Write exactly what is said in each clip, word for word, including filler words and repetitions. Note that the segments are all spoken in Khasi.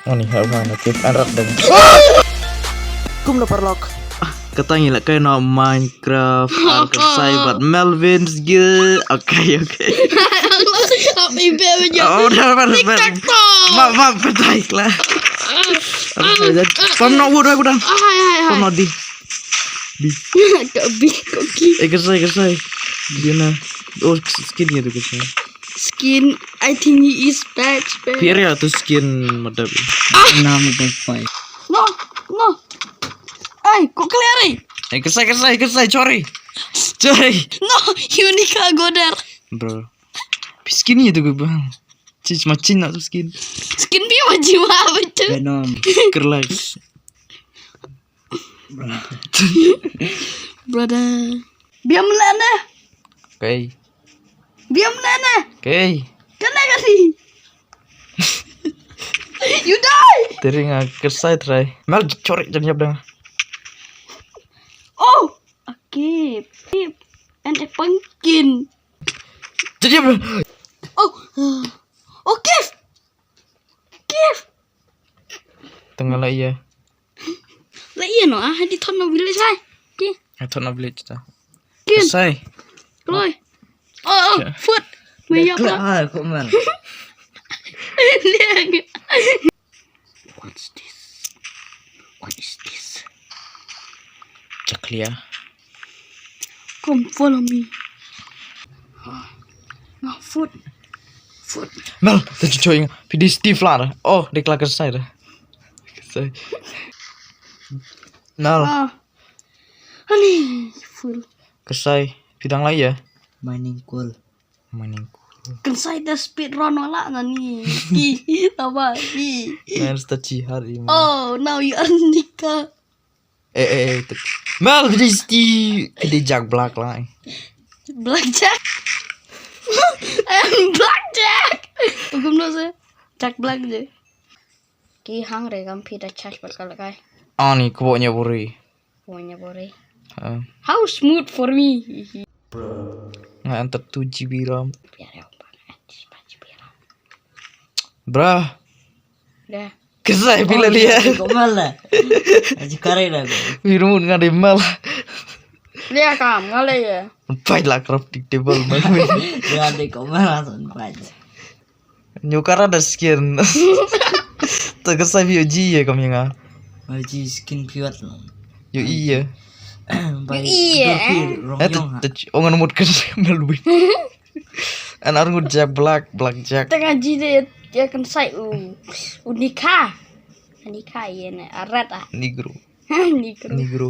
Ani ha ba na ke an rap dang. Kum na parlok. Ah, kata ngi la kai na Minecraft ar ka sai bad Melvin sgi. Okay, okay. Happy baby. Oh, dah bar bar. Ma ma petai kla. Pam no wood aku dah. Hai hai hai. Pam no di. Di. Ka bi ka ki. Eh, ka sai ka sai. Dia na. Oh, skin dia tu ka sai. Skin, I think he is bad, bad. Phi area tu skin madap. Ah! Na mobile five. No, no. Ai, kok clear ai. Eh, kesai, kesai, kesai, sorry. Sorry. No, you need to go there. Bro. Phi skin ni tu ke bang. Cis macin nak tu skin. Skin phi macin apa tu? Venom. Kerlai. Brother. Biam lana. Okay. Biam lana. Okay. Kena kasi. You die. Tering ah, kesai try. Mal corik jam jam dah. Oh. Okay. Keep. And a pumpkin. Jadi apa? Oh. Oh, Kev. Kev. Tengah lah iya. La ïa no ah, ha di thon no village hai. Ki. Ha thon no village ta. Kin. Sai. Kloi. Oh, oh, foot. Me ya pa. Ah, kok man. What's this? What is this? Chaklia. Come follow me. No, foot. Foot. Mel, tu cucu yang pidi Steve lah. Oh, dia kelakar saya dah. Sai. Nal. Ah. Ani full. Kesai pidang lai ya. Mining coal. Mining coal. Kesai dah speed run wala nani. Ih, apa? Ih. Man sta cihar ini. Oh, now you are Nika. Eh eh eh. Mal pidi sti pidi Jack Black lai. Black Jack. I am Black Jack. Hukum no se Jack Black je. Ki hang re kam phi da charge bal kal kai. Ani kubo nya buri. Kubo nya buri. How smooth for me. Nga enter two G B RAM. Biar ya apa? G B RAM. Bra. Dah. Kesai pila liya. Kok malah. Aji kare dah kok. Biru mun nga de mal. Liya kam ngale ya. Pai la crafting table man. Ya de kok malah son pai. Nyokara da skin. Ta ka sa view ji ye kam yanga. Ji skin piwat no. Yo iya. Bai iya. Rong yong ha. Ong an mut kan Melwin. An ar ngut Jack Black, Black Jack. Tanga ji de ya kan sai u. Unika. Unika ye ne arat ah. Negro. Negro. Negro.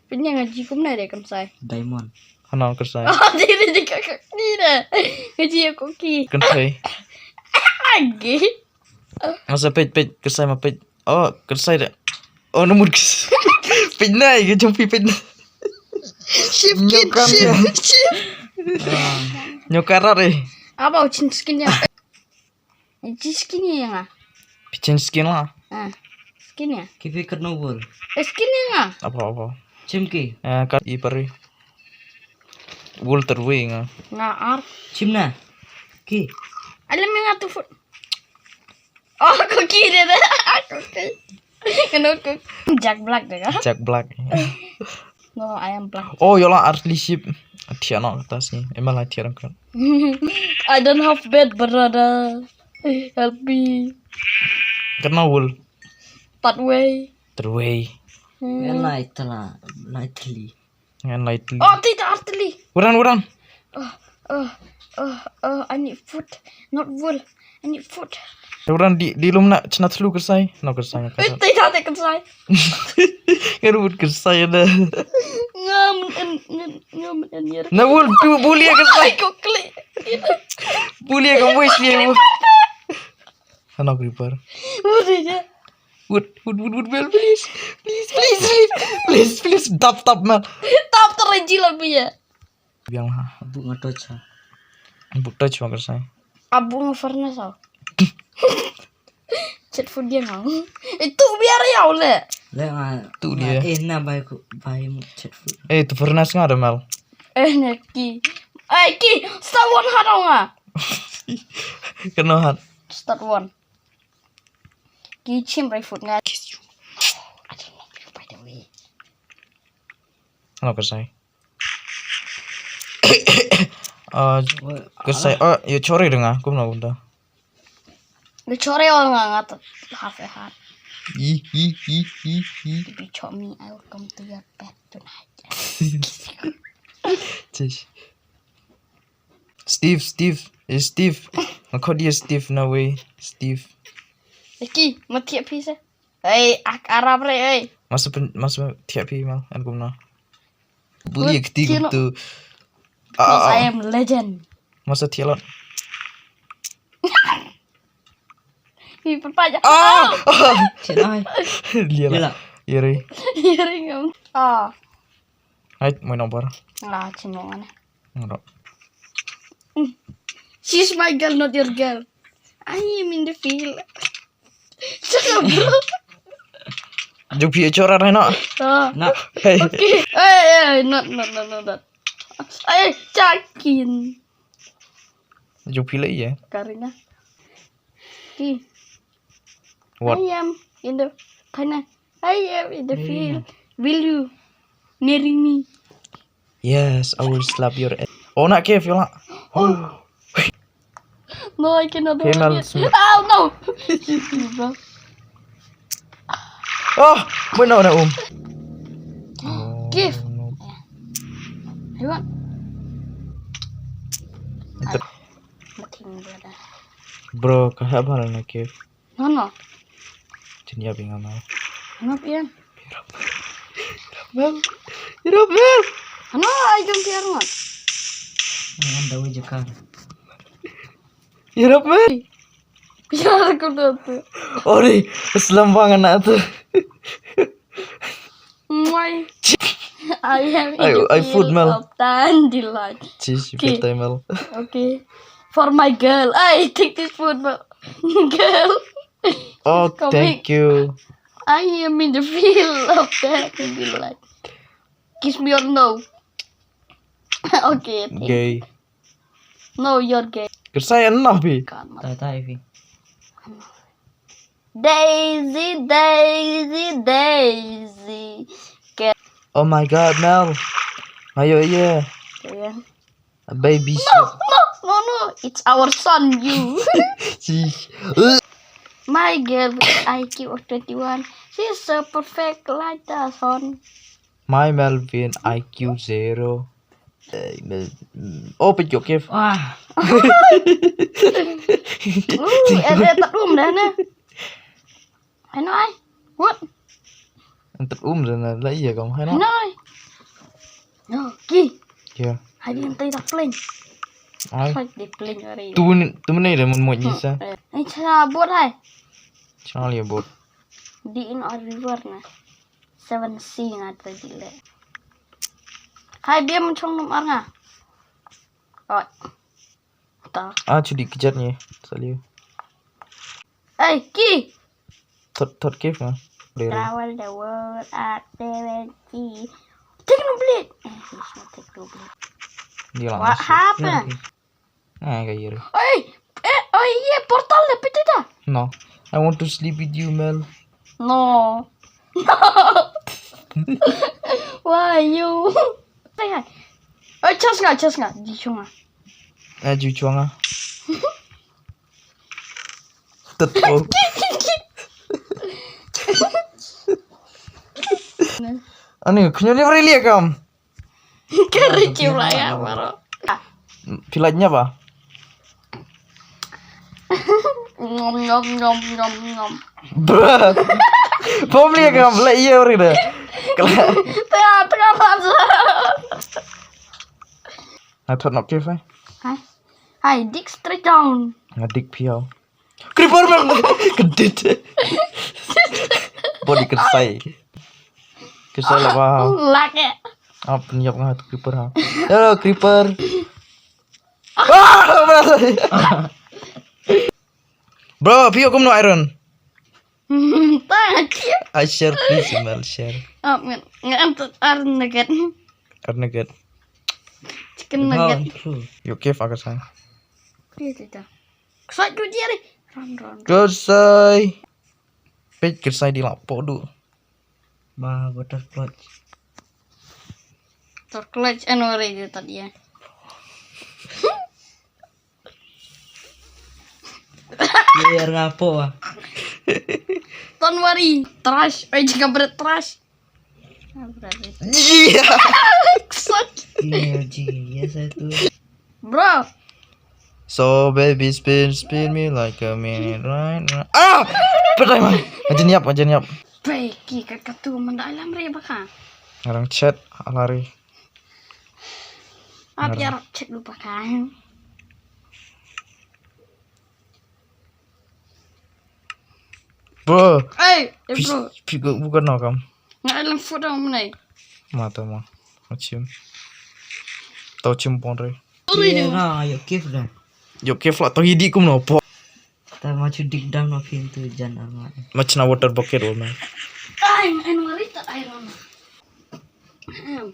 Punya ngaji kumne de kan sai. Diamond. Hana kan sai. Oh, dia dia dia ni de. Ngaji aku ki. Kan sai. Agi. Masa pej pej kan sai ma pej. Oh, kan sai de. Oh, nomor kes. Pej nai ke jumpi pej nai. Shift kit, shift, shift. Nyokara de. Apa ucin skin ya? Ji skin ïa nga. Pichin skin la. Ah. Skin ïa. Ki fi kat no wol. Eh, skin ïa nga. Apa apa. Chim ki. Eh, kat i pari. Wol terwi nga. Nga ar. Chim na. Ki. Alam nga tu foot. Oh, aku ki de. Aku ki. Kena aku. Jack Black de ka. Jack Black. No, I am black. Oh, yola artli ship. Atia no kata si. Emal atia rangkat. I don't have bed, brother. Help me. Kena wool. That way. That way. Hmm. Ngan lai tala, lai tali. Ngan lai tali. Oh, tidak artli. Uran, uran. Oh, oh, oh, oh, I need food. Not wool. I need food. Uran di di lum na chna thlu kersai. No kersai. Eh, tidak ada kersai. Ngan rut kersai ada. Ngam en ngam ngam en yer. Na wool tu boleh kersai. Kok klik. Boleh ke wis ye. Ano creeper. Boleh je. Wood, wood, wood, wood, Mel, please. Please, please, please. Please, please, tap, tap, Mel. Tap terus jilat punya. Biang ha. Abu nga torch ha. Abu torch ma kersai. Abu nga furnace ha. Chat food dia ngau. Itu biar ya le. Le nga. Tu dia. Eh, na bai ku bai mu chat food. Eh, tu furnace nga ada Mel. Eh, ne ki. Eh, ki. Start one ha dong nga. Kena hat. Start one. Ki chim rai food nga. Hello, Kasai. Ah, Kasai, ah, you chore dong ah, kumno kumta. You chore ong nga, nga to half a heart. Ih, ih, ih, ih, ih. If you chop me, I will come to your bed tonight. Chish. Steve, Steve, eh, Steve. Nga khot ïa Steve, no way. Steve. Leki, ma thiah phi se. Ei, ak Arab re, ei. Masa pen, masa thiah phi mal, an kumno. Buli kti kumtu. Ah, ah, I am legend. Masa thiah lot. Hi perpaja. Ah! Chinai. Lia la. Iri. Iri ngam. Ah. Hai, my number. Ah, chinong ane. Ngro. She's my girl, not your girl. I am in the field. Shut up, bro. Ju phi chora hai na. Ah. Na. Hey. Okay. Hey, hey, not, not, not, not that. Hey, Chakin. Ju phi le ye. Karina. Ki. What? I am in the, kinda, I am in the field. Will you marry me? Yes, I will slap your ass. Oh, na Kev, yola. Oh. No, I cannot do it. Hey, Mel, it. Oh, no. Oh, bueno, na um. Kev. Oh, no. Hey, what? Nothing, brother. Bro, ka hap hal na Kev. No, no. Chin ya binga ma. Ngap yan. Mel. Irap, Mel. Ano, ay jong tiar ngat. Ang dawi jekar. Irap, Mel. Biar aku datu. Ori, selam bangan nak tu. Mwah. I am in the field of dandelion. Chish, okay. Betai, Mel. Okay. For my girl. I take this food, Mel. Girl. Oh, thank you. I am in the field of dandelion. Kiss me or no. Okay, thank you. Gay. No, you're gay. Kersai enough bi. Tai tai bi. Daisy, Daisy, Daisy. Oh my God, Mel. Ayo, yeah. Yeah. A baby. No, no, no, no. It's our son, you. Sheesh. My girl with I Q of twenty-one. She's so perfect like the sun. My Melvin, I Q zero. Eh, Mel-, mm, oh, peit ïa u Kev. Wah. Uh, eh, eh, tat um dah ne. Hai noi. What? Tat um dah ne, la ïa kam hai noi. Hai noi. No, ki. Yeah. Hai di entai dah plane. Ai. Fight di plane hari. Tu ni, tu ni dah mun mo ni sa. Eh, eh, chana bot hai. Chana ïa bot. Di in or river na. Seven C nga ta di le. Hai, bia mun chong num ar nga. Oi. Ta. Ah, chu di kjat ni. Salut. Hey, ki. Thot, thot Kev nga. Travel the world at seven C. Take no bleed. Eh, he's not take no bleed. Dia lah. What happened? Ah, ka ïa. Oi, eh, oi, ye portal le pete da. No, I want to sleep with you, Mel. No. Why you? Hey, hey. Oi, chas nga, chas nga, ji chunga. Ah, ji chunga. Tet. Ani, khnyo ni bri liya kam. Kari kiu la ya maro. Phi la nyap ah? Ngom, ngom, ngom, ngom, ngom. Bruh. Pom liya kam, la iya ori de. Kala. Tengah, tengah masa. Nga thot nok kif eh. Hai. Hai, dig straight down. Nga dig piaw. Creeper, man. Kedit. Body kersai. Kersai lah, wah. Lak eh. Ah, penyap nga tu creeper ha. Hello, creeper. Ah, mana? Bro, phi kum no iron. Thank you. I share, please, email share. Oh, ngan, ngan tu ar nugget. Ar nugget. Chicken nugget. Yo, kif aku sang. Iya, tidak. Kersai tu dia ni. Run, run, run. Kersai. Peit, kyrsa dei la pok du. Ba, ba tar clutch. Tar clutch, ano re de tat ya. Ye, er nga pok, ah. Don't worry, trash. Oi, jaka bret trash. Ah, bret. Iya. Ksot. Iya, ji, iya, saya tu. Bro. So baby, spin, spin me like a minute, right? Ah! Petai man. Ajan yap, ajan yap. Peki kat katu manda alam re baka. Ngarang chat, alari. Ap ya rap chat lupa kan. Bro. Hey, eh, bro. Pi, pi, bukan no kam. Nga alam food dong menai. Mata ma. Macam. Tau cium pon re. Sorry, yeah, deh. Nga, yuk kif dah. Yuk kif lah, tau hidik kum no po. Ta ma chu dik dang no pin tu jan arnga. Machna water bucket, oh man. Ay, and worry that I don't know. Ahem.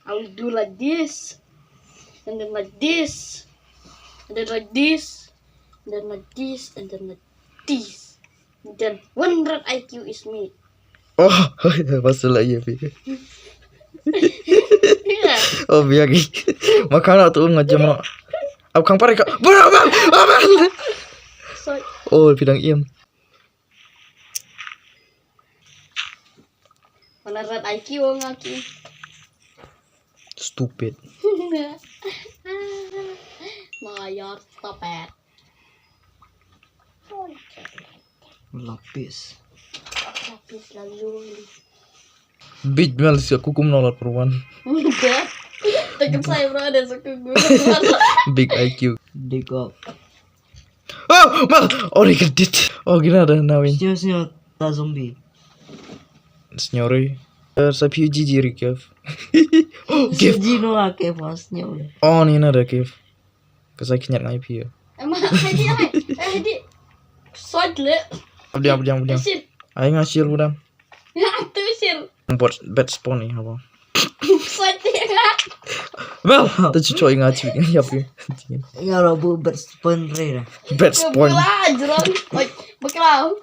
I will do like this, and then like this, and then like this, and then like this, and then like this. Then one hundred I Q is me. Oh, pasal lah ya, Pi. Yeah. Oh, biar ki. Makan lah tu ngajam lah. Au kang pare ka. Bro, bro, bro. So, oh, pidang im. Mana rat I Q nga ki. Stupid. Mayar, stop it. Lapis. Lapis lalu. Big Mel sia kukum no la perwan. Enggak. Tekan saya bro ada suku gue. Big I Q. Dig up. Oh, Mel. Oh, dia kedit. Oh, gila dah nawin. Sio, sio, ta zombie. Senyori. Eh, sa P U G jiri kef. Kef. Jino lah kef, senyori. Oh, ni nada kef. Ka sa kinyat ngai phi. Emma, hadi, hadi. Eh, hadi. Sod le. Abdiang, abdiang, abdiang. Shit. Ai nga shil budam. Ya, tu shil. Bot bet spawn ni apa? Sod le. Bel, tu cucoi nga cuy ya phi. Ya lo bu bet spawn re dah. Bet spawn. Bela jerong. Oi, beklau.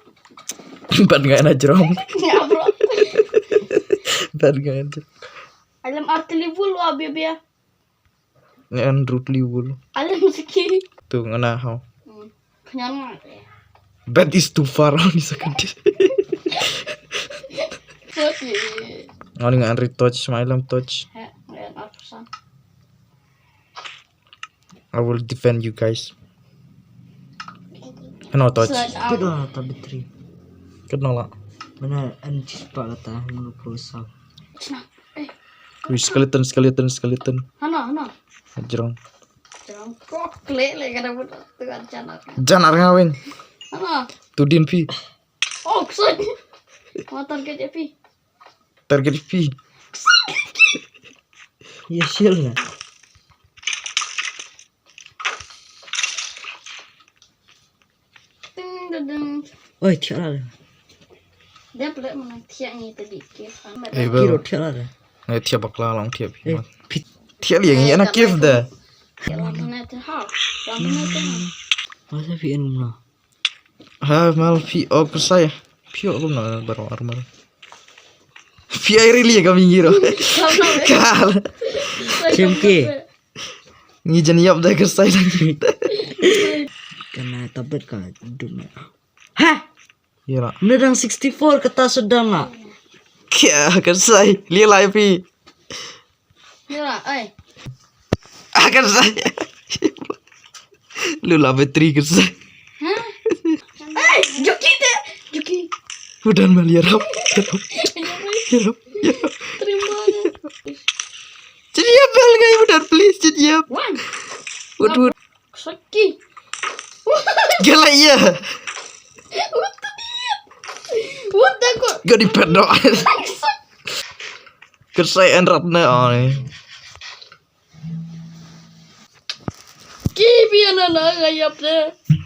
Bet ngai na jerong. Ya, bro. Bet ngai na jerong. Alam artili bul wa bia bia. Ngan rutli wul. Alam siki. Tu ngana hau. Hmm. Kenyang. Bed is too far on is a country. Sorry. Ngani ngan ri touch, my lam touch. He, ngan apa san. I will defend you guys. Kena touch. Such a Kena ta battery. Kena lah. Mana an chispa kata mengepro sa. Ui, skeleton, skeleton, skeleton. Hana, hana. Jerong. Jerong. Kok klik le kada buat tu kan janak. Janak ngawin. Hana. Tu din pi. Oh, ksut. Motor ke je pi. Target pi. Ya, shield na. Ding, ding, ding. Oi, thiah la. Dia pula mana thiah ni tadi, kif. Eh, bel. Kiro thiah la. Ngai thiah bakla long thiah pi. Eh, pit. Thiah liang ni anak kif dah. Thiah la mana tu ha. La mana tu ha. Masa pi en mana? Ha, mal pi ok sai. Pi ok na baro armor. Pi ai really kami ngiro. Kal. Chimki. Ngi jan yap da kersai lagi. Kana tablet ka dum. Ha! Ira. Mena dang sixty-four kata sedang ah. Kya kersai? Lia lai pi. Ira, ai. Ah, kersai. Lu la battery kersai. Hah? Ai, joki te. Joki. Udah mal yarap. Yarap. Yarap. Terima. Jadi apa lagi udah please jadi apa? Wan. Waduh. Saki. Gila iya. What the hell? What the god? Gak dipet doh. Kersai en rap ne ai. Ki bian ana ngayap de.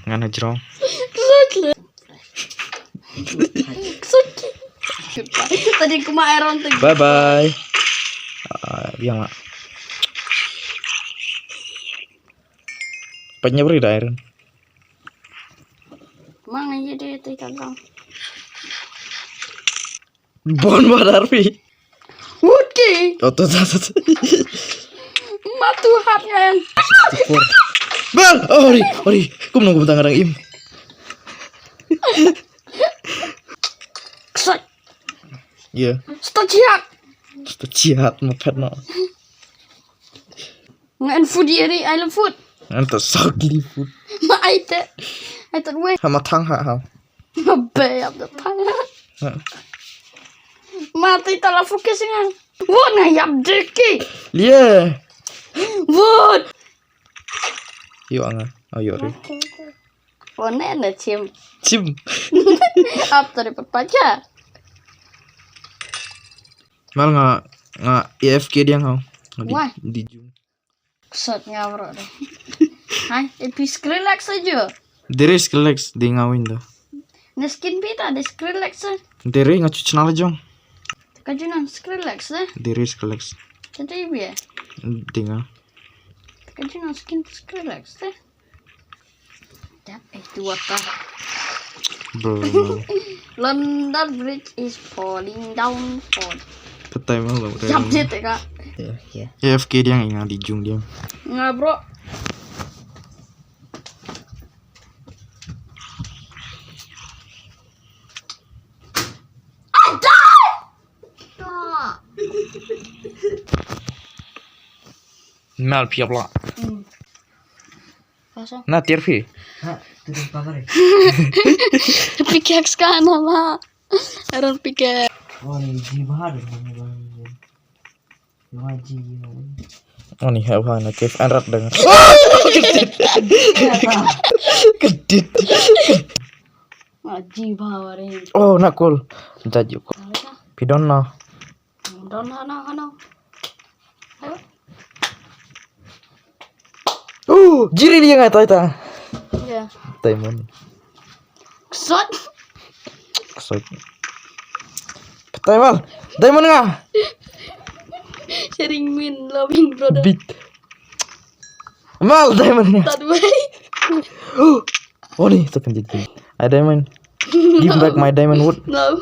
Ngana jrong. Kersai le. Kersai. Tadi kuma Aaron tadi. Bye bye. Ah, biang lah. Panyabri da Aaron. Mang aja deh tu kagak. Bon badar pi. Wut ki. Oh, to, to, to, to. Matu hat ngan. Bal, oh, ori, ori. Kum nong kum tang ngarang im. Ksat. Iya. Sto ciat. Sto ciat, mapet no. Ngan food iri, I love food. Ngan to sok li food. Ma ai te. Ai te wei. Ha ma thang ha ha. Ma be ap da thang ha. Ha. Ma te ta la focus ngan. Won nga yap deki. Lie. Won. Yo anga. Oh, yo ri. Won ne ne chim. Chim. Ap tari pat pacha. Mal nga, nga A F K diang hau. Nga di, Why? Di jung. Ksot nga bro de. Hai, epi Skrillex aja. Dere Skrillex di nga win da. Ne skin beta de Skrillex. Dere nga cuci nala jong. Ka junan Skrillex de. Dere Skrillex. Tadi bi. Di nga. Ka junan skin Skrillex de. Dap eh tu wata. Bro. London Bridge is falling down for. Petai mal lo. Jap je teka. Yeah, yeah. A F K diang inga di jung diang. Nga bro. Mal piap la. Hmm. Pasang. Na tiar pi. Ha, tu tu pagar eh. Pickaxe ka na ma. Aron pickaxe. Oh, ni ji bahar. Ni ji. Oh, ni ha bahar na kef anrat dang. Kedit. Kedit. Ma ji bahar ni. Oh, na kul. Jaju. Pidon na. Don hano hano. Oh, jiri dia ngai tai ta. Ya. Diamond. Ksot. Ksot. Petai mal. Diamond nga. Sharing win loving brother. Bit. Mal diamond nga. Tad wei. Oh, ni tu kan jadi. I diamond. Give back my diamond wood. No.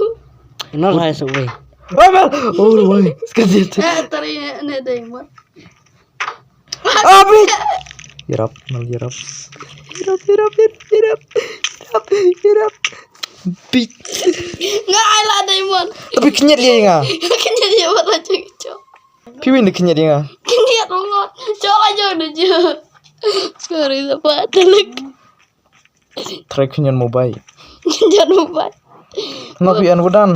No, hai sa wei. Oh, mal. Oh, wei. Sekejap. Eh, tari ne diamond. Abi. Yarap, mal yarap. Yarap, yarap, yarap, yarap. Yarap, yarap. Bit. Nga ai la diamond. Tapi kenyat dia nga. Kenyat dia buat macam itu. Piwin dia kenyat dia nga. Kenyat banget. Coba aja udah je. Sorry, siapa? Telik. Try khyndiat mobile. Khyndiat mobile. Nga phi an wadan.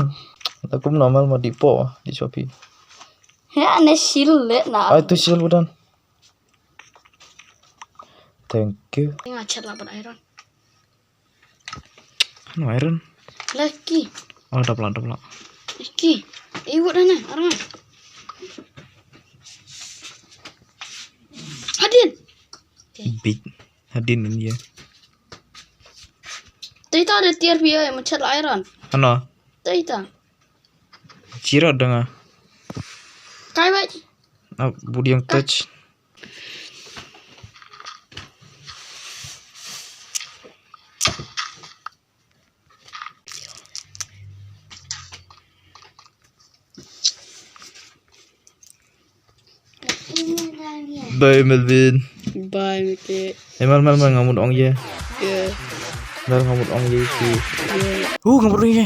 Aku normal ma di po di Shopee. Ya ne shield le na. Ai tu shield wadan. Thank you. Nga chat la ban iron. Ano iron? Lucky. Oh, double, double. Lucky. Iwut ana arang. Hadin. Big. Hadin ni ya. Tita ada tiar pia yang macet iron. Ano? Tita. Chira danga. Kai bai. Ah, budi yang touch. Bye, Melvin. Bye, Mike. Eh, mal, mal, mal, ngamut ong ye. Yeah. Mal, ngamut ong ye, si. Yeah. Uh, ngamut ong ye.